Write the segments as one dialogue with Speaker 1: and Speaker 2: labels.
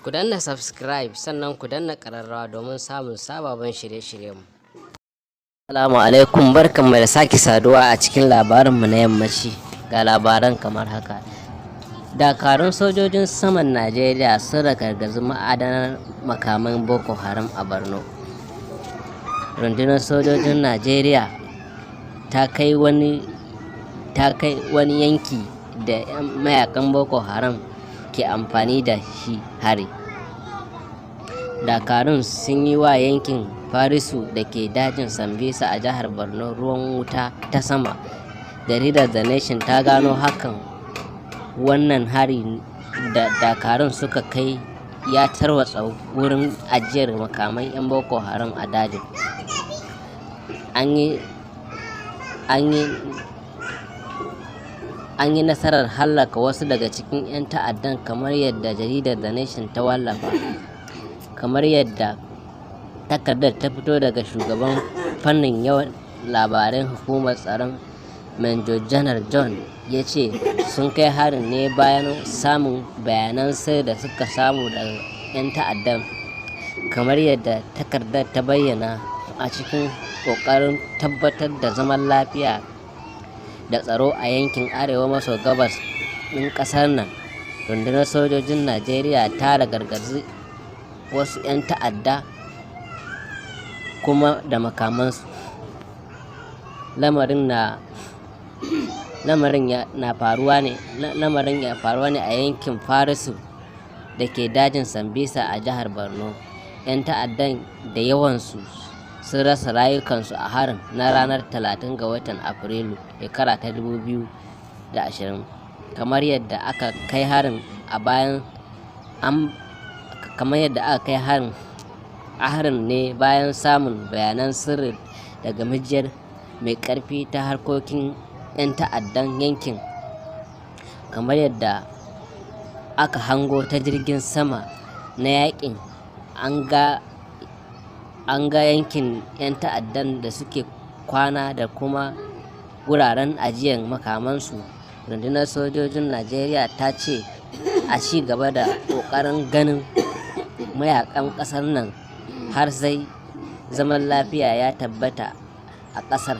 Speaker 1: Ku danna subscribe, sannan ku danna ƙararrawa domin samun sababbin shirye-shiryenmu. Assalamu alaikum, barkanmu da sake saduwa a cikin labarinmu na yammaci. Ga labaran kamar haka. Dakarun sojojin saman Najeriya sun ragargazi ma'adanar makaman Boko Haram a Borno. Rundunar sojojin Najeriya ta kai wani yanki da mayakan Boko Haram ke amfani da shi hari. Dakarun sun yi wa yankin Farisu da ke dajin Sambisa a jihar Borno ruwan wuta ta sama. Jaridar The Nation ta gano hakan. Wannan hari da dakarun suka kai ya tarwatsa wurin ajiyar makaman 'yan Boko Haram a dajin. An yi nasarar hallaka wasu daga cikin 'yan ta'addan, kamar yadda jaridar The Nation ta wallafa. Kamar yadda takardar ta fito daga shugaban fannin yawan labaran hukumar tsaron, Manjo Janar John, ya ce sun kai harin ne bayan samun bayanan sirri da suka samu daga 'yan ta'addan. Kamar yadda takardar ta bayyana, a cikin ƙoƙarin tabbatar da zaman lafiya da tsaro a yankin arewa maso gabas ɗin ƙasar nan, rundunar sojojin Najeriya ta ragargazi wasu 'yan ta'adda kuma da makamansu. Lamarin ya faruwa ne a yankin Farisu da ke dajin Sambisa a jihar Borno. 'Yan ta'addan da yawansu sun rasa rayukansu a harin na ranar 30 ga watan Afrilu shekara ta 2020. Kamar yadda aka kai harin ne bayan samun bayanan sirri daga majiyar mai ƙarfi ta harkokin 'yan ta'addan yankin. Kamar yadda aka hango ta jirgin sama na yaƙin, an ga yankin 'yan ta'addan da suke kwana da kuma wuraren ajiyar makamansu. Rundunar sojojin Najeriya ta ce a ci gaba da ƙoƙarin ganin mayakan ƙasar nan har sai zaman lafiya ya tabbata a ƙasar.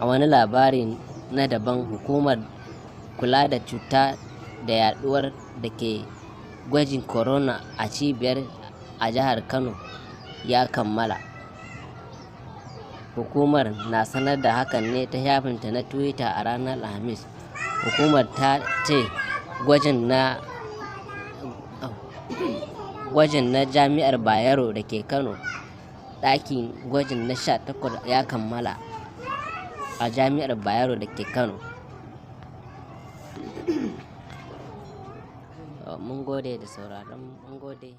Speaker 1: A wani labari na daban, hukumar kula da cuta da yaduwar da ke gwajin corona a cibiyar a jihar Kano ya kammala. Hukumar na sanar da hakan ne ta shafinta na Twitter a ranar Alhamis. Hukumar ta ce gwajin na Jami'ar Bayero da ke Kano, ɗakin gwajin na 18, ya kammala a Jami'ar Bayero da ke Kano. Mun gode da sauraron, mun gode.